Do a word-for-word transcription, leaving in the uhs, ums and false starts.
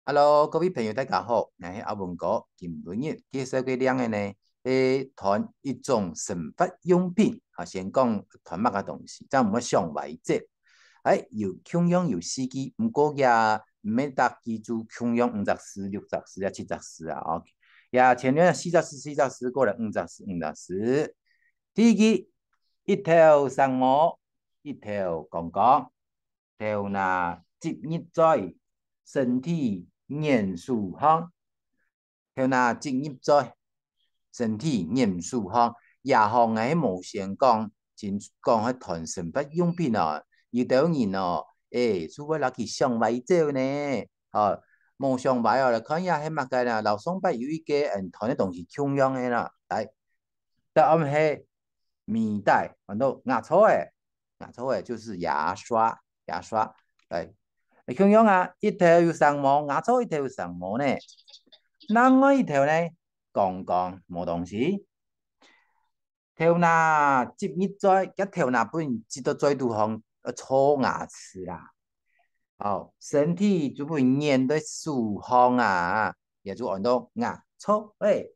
Hello，各位朋友，大家好，𠊎係阿文哥。今晡日介紹个令仔呢，係揣一種生活用品，啊，先講揣麼个東西，正毋會想歪走。欸，有共樣有四支，毋過也毋係逐支就共樣五隻字、六隻字啊、七隻字啊，OK。也前面四隻字、四隻字，過來五隻字、五隻字。第一支，一頭生毛，一頭光光。 頭那直入嘴，身體黏手項。頭那直入嘴，身體黏手項。這項𠊎係無先講，淨講係揣生活用品哦。有兜人哦，欸，就會摎佢想歪走呢。哦，無想歪哦，來看一下係麼个啦。摎上擺有一個，嗯，揣个東西共樣个啦。來，答案係 米袋，安到牙搓仔，牙搓仔就是牙刷，牙刷。來，共樣啊，一頭有生毛，牙搓一頭有生毛呢。另外一頭呢，光光，無東西。頭那擠入嘴，該頭那分擠到嘴肚項，呃，搓牙齒啦。好，身體就分黏到手項啊，也就安到牙搓仔。